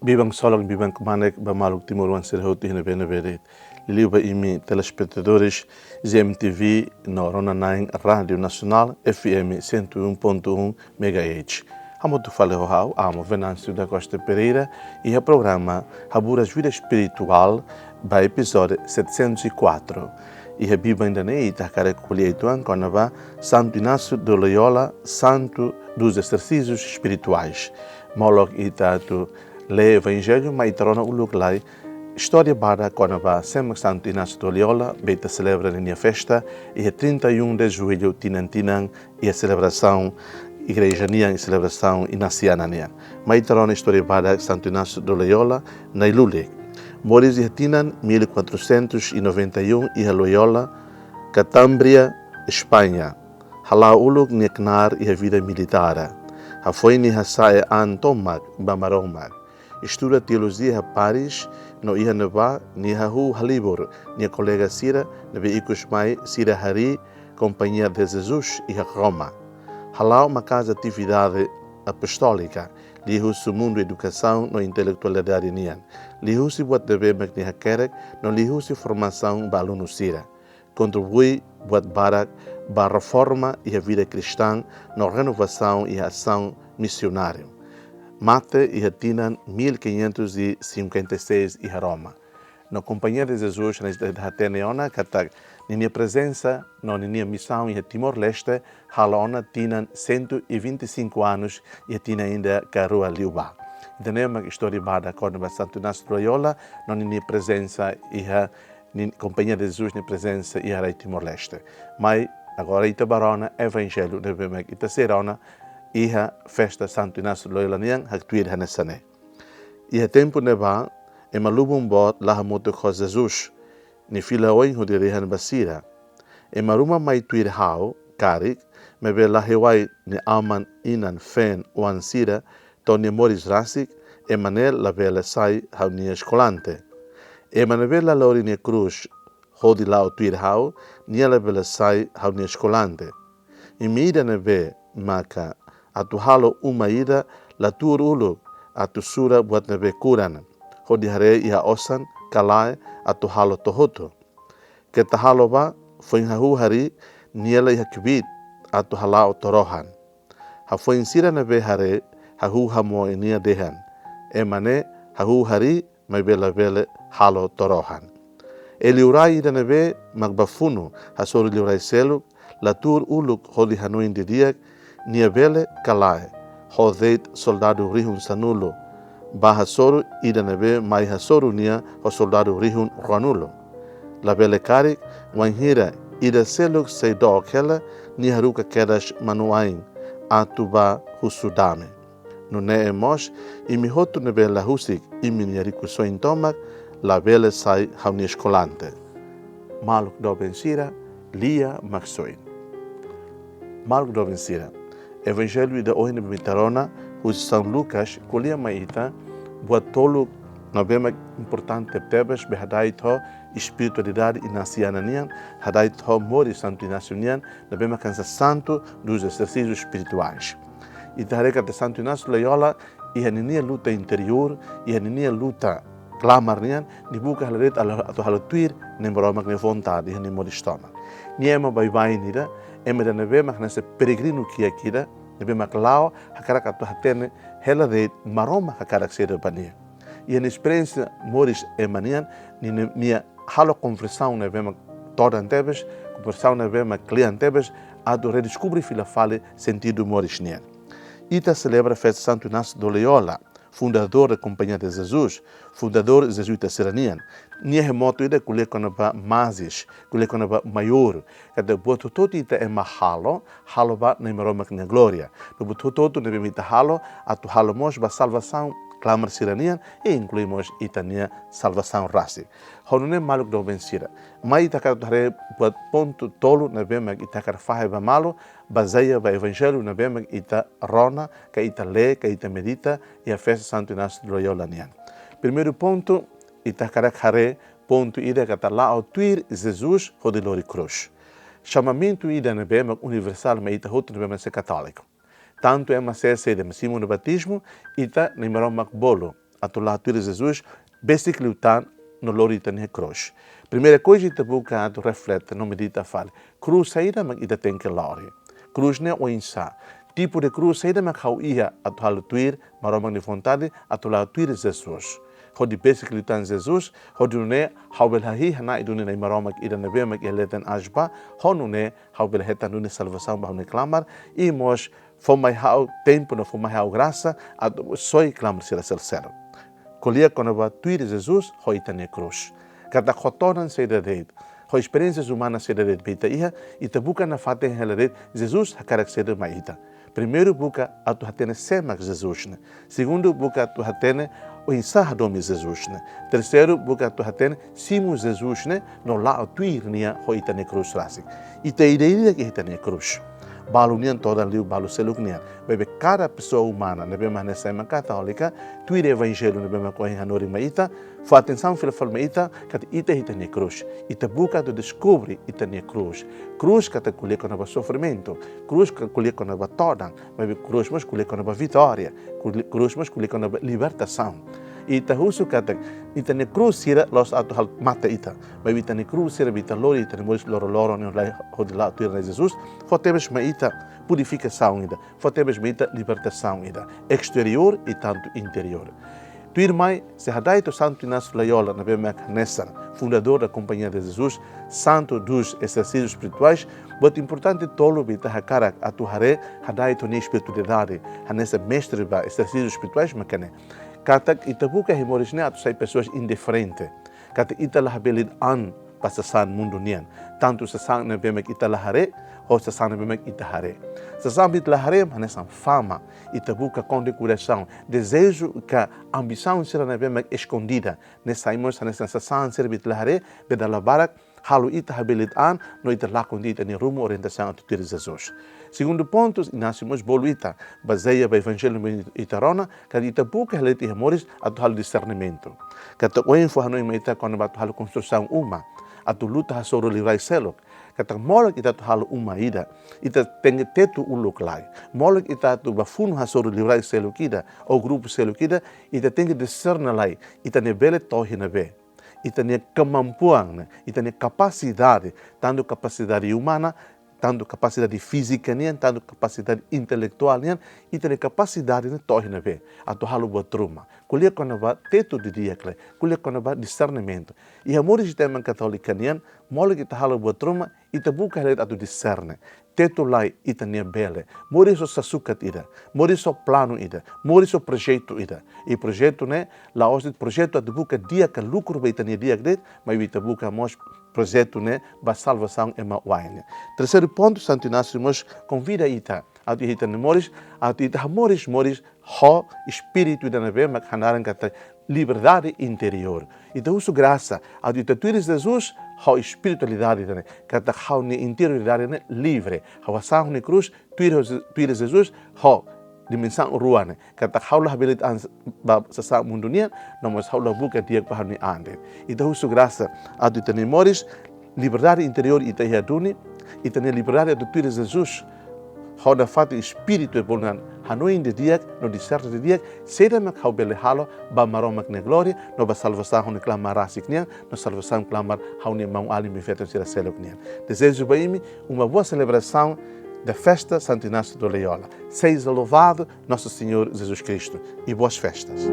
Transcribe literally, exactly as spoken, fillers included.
Biban ksolok, biban kmanek ba maluk timoroan sira hotu iha ne'ebé-ne'ebé de'it. Liuliu ba imi telespetadores G M T V no Rona Nine Rádio Nacional F M cento e um ponto um megahertz. Hamutuk fali ho ha'u, Amo Venâncio da Costa Pereira, iha programa Haburas Vida Espiritual, ba epizódiu setecentos e quatro. Iha biban ida-ne'e ita hakarak ko'alia uitoan kona-ba Santo Inácio de Loyola, Santo dos Exercícios Espirituais. Molok ita atu lee Evanjellu, mai ita rona uluk lai istória badak kona-ba sé mak Santo Inácio de Loyola, be ita selebra ninia festa iha trinta e um de julho, tinan-tinan, iha selebrasaun igreja nian, iha selebrasaun inasiana nian. Mai ita rona istória badak Santo Inácio de Loyola na'in-lulik. Moris iha tinan mil quatrocentos e noventa e um iha Loyola, Cantabria, España. Hala'o uluk nia knaar iha vida militár. Hafoin nia hasa'e an tomak ba Maromak. Estuda teolojia iha Paris, no iha ne'ebá nia hahú halibur nia kolega sira ne'ebé ikus mai sira harii Companhia de Jesus iha Roma. Hala'o maka'as atividade apostólika, liuhusi mundu edukasaun no intelektualidade nian, liuhusi buat ne'ebé mak nia hakerek, no liuhusi formasaun ba alunu sira. Kontribui buat barak ba reforma iha vida kristaun no renovasaun iha asaun misionáriu. Mate iha tinan mil quinhentos e cinquenta e seis iha Roma. No Companhia de Jesus, ne'e ita hatene ona katak ninia prezensa no ninia misaun iha Timor-Leste halo ona tinan cento e vinte e cinco anos, iha tinan ida ka rua liubá. Ida-ne'e mak istória badak kona-ba Santo Inácio de Loyola no ninia prezensa iha, nin-, Companhia de Jesus nia prezensa iha rai Timor-Leste. Mai agora ita bá rona Evanjellu ne'ebé mak ita sei rona iha festa Santo Inácio de Loyola nian, haktuir hanesan ne'e. Iha tempu ne'ebá, ema lubun boot la hamutuk ho Jesus, nia fila oin hodi dehan ba sira: Ema ruma mai tuir ha'u, karik, maibé la hewai nia aman, inan, feen, oan sira, to'o nia moris rasik, ema ne'e labele sai ha'u-nia eskolante. Ema ne'ebé la lori nia krús hodi la'o tuir ha'u, nia labele sai ha'u-nia eskolante. Imi ida ne'ebé maka atu halo uma ida, la tuur uluk atu sura buat ne'ebé kuran, hodi haree iha osan ka lae atu halo to'o hotu. Keta halo bá, foin hahú harii, nia la iha kbiit atu hala'o to'o rohan. Hafoin sira ne'ebé haree, hahú hamoe nia dehan: Ema ne'e hahú harii, maibé labele halo to'o rohan. I liurai ida ne'ebé mak bá funu hasoru liurai seluk, la tuur uluk hodi hanoin didi'ak nia bele ka lae, ho de'it soldadu rihun sanulu, bá hasoru ida ne'ebé mai hasoru nia ho soldadu rihun ruanulu. Labele karik, wainhira ida seluk sei dook hela, nia haruka kedas manu-ain atu bá husu dame. Nune'e mós, imi hotu ne'ebé la husik imi-nia rikusoin tomak, labele sai ha'u-nia eskolante. Maluk doben sira, Lia Maksoin. Maluk doben sira, Evanjellu ida ohin ne'ebé ita rona, husi São Lucas, ko'alia mai ita buat tolu ne'ebé mak importante tebes, be hadait ho espiritualidade inasiana nian, hadait ho moris Santo Inácio nian, ne'ebé mak hanesan Santo dos Exercícios Espirituais. Ita haree katak Santo Inácio Loyola, iha ninia luta interiór, iha ninia luta klamar nian, nia buka halo de'it atu halo tuir Nai Maromak nia vontade iha nia moris tomak. Nia ema baibain ida, ema ida ne'ebé mak hanesan peregrinu kiak ida, ne'ebé mak la'o hakarak atu hatene hela de'it Maromak hakarak saida ba nia. Iha nia esperiénsia moris ema nian, nia, nia halo konversaun ne'ebé mak todan tebes, konversaun ne'ebé mak kle'an tebes, atu redeskubri fila fali sentidu moris nian. Ita selebra festa Santo Inácio de Loyola, fundadór da Companhia de Jesus, fundadór jezuíta sira-nian. Nia iha motu ida ko'alia kona-ba mazes, ko'alia kona-ba maiór. Katak buat hotu-hotu ita ema halo, halo ba Nai Maromak nia glória. No buat hotu-hotu ne'ebé ita halo, atu halo mós ba salvasaun klamar sira-nian, i inklui mós ita-nia salvasaun rasik. Ho nune'e maluk doben sira, mai ita hakarak atu haree buat pontu tolu ne'ebé mak ita hakarak fahe ba malu, bazeia ba Evanjellu ne'ebé mak ita rona, ka ita lee, ka ita medita iha festa Santo Inácio de Loyola nian. Primeiru pontu, ita hakarak haree pontu ida katak la'o tuir Jesus hodi lori krús. Xamamentu ida ne'ebé mak universál mai ita hotu ne'ebé mak sai katóliku. Tantu ema sé, sé ida mak simu nia batizmu, ita Nai Maromak bolu. atu la'o tuir Jesus, besik liután no lori ita-nia krús. Primeira koiza ita buka atu reflete no medita fali. Krús saida mak ita tenke lori. Krús ne'e oinsá. Tipu de krús saida mak ha'u iha atu halo tuir Maromak nia vontade atu la'o tuir Jesus. Hodi besik liután Jesus, hodi nune'e ha'u bele hahi'i hana'i duni Na'i Maromak ida ne'ebé mak iha leten aas ba, hodi nune'e ha'u bele hetan duni salvasaun ba ha'u-nia klamar, i mós fó mai ha'u tempu no fó mai ha'u grasa atu soe klamar sira seluk-seluk. Ko'alia kona-ba tuir Jesus ho ita-nia krús. Katak ho todan saida de'it, ho esperiénsia umana saida de'it be ita iha, ita buka nafatin hela de'it Jesus hakarak saida mai ita. Primeiru buka atu hatene sé mak Jesus ne'e. Segundu buka atu hatene oinsá hadomi Jesus ne'e. Terseiru buka atu hatene simu Jesus ne'e no la'o tuir nia ho ita-nia krús rasik. Ita ida-idak iha ita-nia krús. Balu nian todan liu balu seluk nian. Maibé kada pesoa umana ne'ebé mak hanesan ema katólika, tuir evanjellu ne'ebé mak ohin hanorin mai ita, fó atensaun fila fali mai ita, katak ita iha ita-nia krús. Ita buka atu deskobre ita-nia krús. Krús katak ko'alia kona-ba sofrimentu. Krús katak ko'alia kona-ba todan. Maibé krús mós ko'alia kona-ba vitória. Ko'alia-, krús mós ko'alia kona-ba libertasaun. Ita husu katak ita-nia krús sira la'ós atu halo mate ita. Maibé ita-nia krús sira be ita lori ita-nia moris loroloron ne'e hodi la'o tuir Na'i Jesus. Fó tebes mai ita purifikasaun ida. Fó tebes mai ita libertasaun ida. Exteriór i tantu interiór. Tuirmai, se hada'et ho Santu Inácio Loyola ne'ebé mak hanesan fundadór da Companhia de Jesus, santu dos exercícios espirituais, buat importante tolu be ita hakarak atu haree hada'et ho nia espiritualidade, hanesan mestre ba exercícios espirituais mak ne'e. Katak ita buka iha moris ne'e atu sai pesoas indiferente. Katak ita la habelit an ba sasán mundu nian. Tantu sasán ne'ebé mak ita la haree, ho sasán ne'ebé mak ita haree. Sasán be ita la haree, hanesan fama, ita buka kondekorasaun, dezeju ka ambisaun sira ne'ebé mak eskondida. Ne'e sai mós hanesan sasán sira be ita la haree, be dala barak halo ita habelit an, no ita lakon tiha ita-nia rumu orientasaun atu tuir Jesus. Segundu pontu, Inácio mós bolu ita, bazeia ba evanjellu ne'ebé ita rona, katak ita buka hela de'it iha moris atu halo disernimentu. Katak ohin fó hanoin mai ita kona-ba atu halo konstrusaun uma, atu luta hasoru liurai seluk. Katak molok ita atu halo uma ida, ita tenke tetu uluk lai. Molok ita atu bá funu hasoru liurai seluk ida, ou grupu seluk ida, ita tenke diserne lai, ita-nia bele to'o iha ne'ebé. Ita-nia kemampuan ne'e, ita-nia kapasidade, tantu kapasidade umana, tantu kapasidade fízika nian, tantu kapasidade intelektuál nian, ita-nia kapasidade ne'e to'o iha ne'ebé. Atu halo buat ruma. Ko'alia kona-ba tetu didi'ak lai, ko'alia kona-ba disernimentu. Iha moris ita ema katólika nian, molok ita halo buat ruma, ita buka hela de'it atu diserne. Tetu lai ita-nia bele. Moris ho sasukat ida. Moris ho planu ida. Moris ho projetu ida. I projetu ne'e, la'ós de'it projetu atu buka di'ak ka lukru ba ita-nia di'ak de'it, maibé ita buka mós projetu ne'e ba salvasaun ema wa'in nian. Terseiru pontu, Santu Inácio mós konvida ita, atu ita-nia moris, atu ita hamoris moris ho espíritu ida ne'ebé mak hanaran katak liberdade interiór. Ita husu grasa, atu ita tuir Jesus ho espiritualidade ida ne'e, katak ha'u-nia interioridade ne'e livre. Ha'u hasa'e ha'u-nia krús, tuir, tuir Jesus ho dimensaun rua ne'e, katak ha'u la habelit an ba sasán mundu nian, no mós ha'u la buka di'ak ba ha'u-nia an de'it. Ita husu grasa, atu ita-nia moris, liberdade interiór ita iha duni, ita-nia liberdade atu tuir Jesus. Ha'u nafatin espíritu ida bolu hanoin didi'ak, no diserne didi'ak, saida mak ha'u bele halo ba Maromak nia glória, no ba salvasaun ha'u-nia klamar rasik nian, no salvasaun klamar ha'u-nia maun-alin benfeitór sira seluk nian. Dezeju ba imi uma boa celebração da festa Santo Inácio de Loyola. Seja louvado Nosso Senhor Jesus Cristo e boas festas.